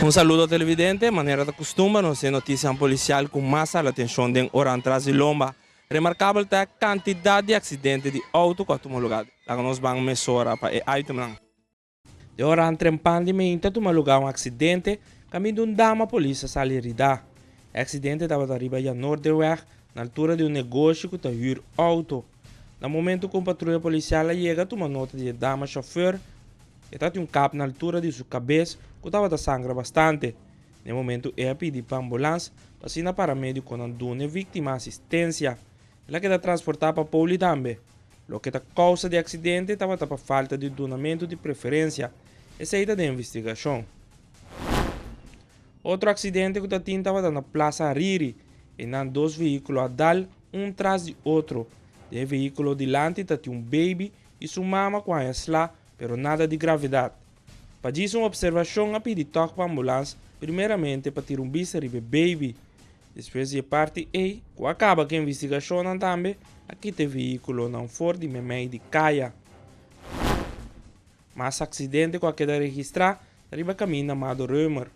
Un saludo televidente, manera ta custumber nos e noticianan policial cu mas hala atencion den oran tras di lomba. Remarcabel ta e cantidad di accidente di auto cu a tuma lugar. Laga nos ban mesora pa e itemnan. Den oran trempan di meinta a tuma lugar un accidente caminda un dama polis a sali herida. E accidente tabata riba Janoorderweg na altura di un negoshi cu ta huur auto. Na momento cu un patruya policial a yega a tuma nota di e dama chauffeur, E tatin un kap na altura di su kabes ku tabata sangra bastante. Na e momentu e a pidi pa ambulans pa asina paramedikonan duna e víktima asistensia. El a keda transportá pa poli tambe. Loke ta kousa di aksidente tabata pa falta di dunamentu di preferensia. Esei ta den investigashon. Otro aksidente ku ta tin tabata na Plaza Hariri. Einan dos vehíkulo a dal un tras di otro. Den e vehíkulo dilanti ta tin un beibi i su mama ku haña sla pero nada di gravedad. Pa djis un observacion a pidi tog pa ambulans primeramente pa tira un bista riba e baby. Despues di e parti ey, cu a caba cu e investigacionnan tambe, a kita e vehiculonan for di memey di caya. Mas accidente cu a keda registra ta riba caminda Mado Römer.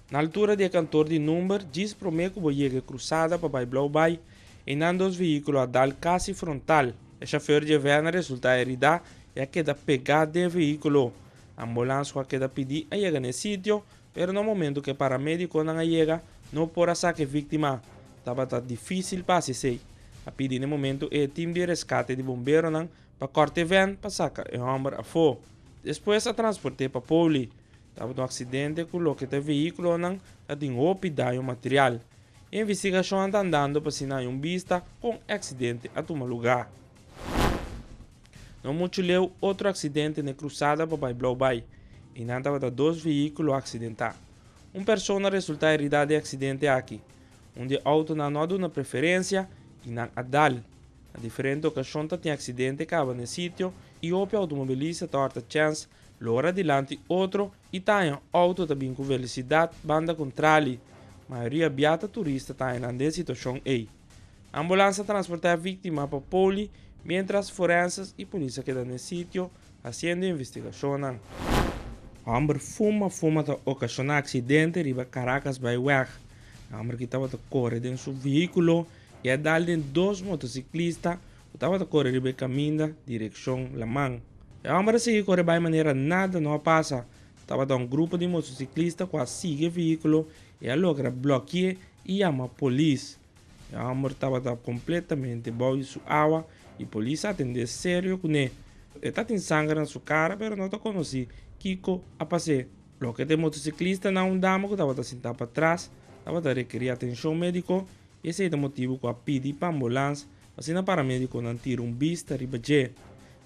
Na altura di e kantoor di number djis prome cu bo yega e cruzada pa bay Blauw Bay, eynan dos vehiculo a dal casi frontal. E chauffeur di e van a resulta herida y a keda pega den e vehiculo. Ambulans cu a keda pidi a yega na e sitio, pero na momento cu e paramediconan a yega no por a saca e victima. Tabata dificil pa haci esey. A pidi na e momento e team di rescate di bomberonan pa corta e van pa saca e homber afo. Despues a transport'é pa Poli. Tabata un aksidente ku loke ta e vehíkulonan ta tin hopi daño material. E investigashon ta andando pa asina hay un bista kon e aksidente a tuma lugá. No muchu leu otro aksidente na e krusada pa bai Blauwbaai. Einan tabata dos vehíkulo aksidentá. Un persona a resultá heridá den e aksidente aki. Un di e outonan no a duna preferensia i nan a dal. Na diferente okashon ta tin aksidente kaba na e sitio i hopi outomobilista ta hòrta chèns lora dilanti otro i ta haña outo ta bin ku velosidat banda kontrali. Mayoria bia ta turista ta haña nan den situashon ei. Ambulans a transportá e víktima pa poli miéntras forenses i polis a keda na e sitio hasiendo investigashonnan. Hòmber fuma fuma ta okashoná aksidente riba Caracas Byweg. E hòmber ki tabata kore den su vehíkulo i a dal den dos motosiklista ku tabata kore riba e kaminda direkshon laman. E hòmber a sigui kore bai manera nada no a pasa. Tabata un grupo di motosiklista ku a sigui e vehíkulo i a logra blòki'é i yama polis. E hòmber tabata kompletamente bou di su awa i polis a atendé serio kuné. E ta tin sanger na su kara pero no ta konosí kiko a pas'é. Loke ta e motosiklista na un dama ku tabata sintá patras tabata rekerí atenshon médiko. Esei ta motibu ku a pidi pa ambulans pa asina paramedikonan tira un bista riba dje.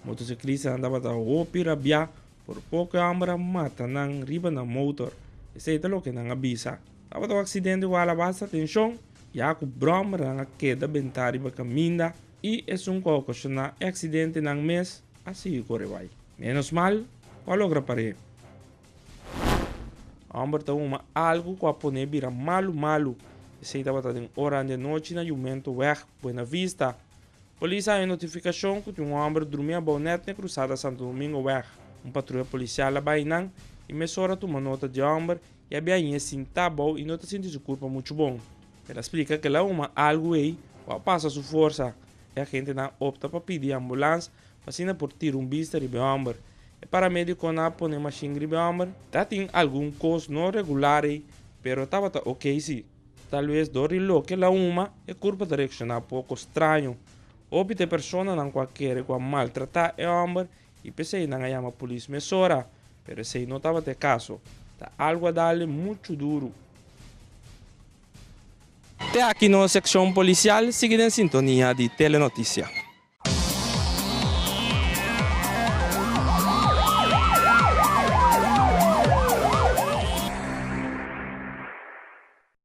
Motociclistanan tabata hopi rabiá, por poko e hòmber a mata nan riba nan motor. Esei ta loke nan a bisa. Tabata un aksidente ku a hala basta atenshon, ya ku bròmernan a keda bentá riba kaminda i esun ku a okashoná e aksidente nan mes a sigui kore bai. Ménos mal ku a logra par'é. Homber ta huma algu ku a pon'é bira malu malu. Esei tabata den oran di anochi na Jumento Weg, Buena Vista. Polis a haña notifikashon ku tin un homber drumi abou nèt na e krusada Santo Domingo Weg. Un patruya polisial a bai nan i mesora a tuma nota di e homber i a bia hañ'é sintá abou i no ta sinti su kurpa muchu bon. El a splika ku el a huma algu ei ku a pasa su forsa. E agentenan a opta pa pidi ambulans pa asina por tira un bista riba e homber. E paramedikonan a pone mashin riba e homber. Ta tin algun kos no regular ei, pero tabata ok si. Talves dor di loke la huma, e kurpa ta reakshoná poko straño. Hopi ta e personanan ku a kere ku a maltratá e homber i p'esei nan a yama polis mesora, pero esei no tabata e kaso. Ta algu a dal-e muchu duru. Te aki nos sekshon polisial sigui den sintonia di Telenoticia.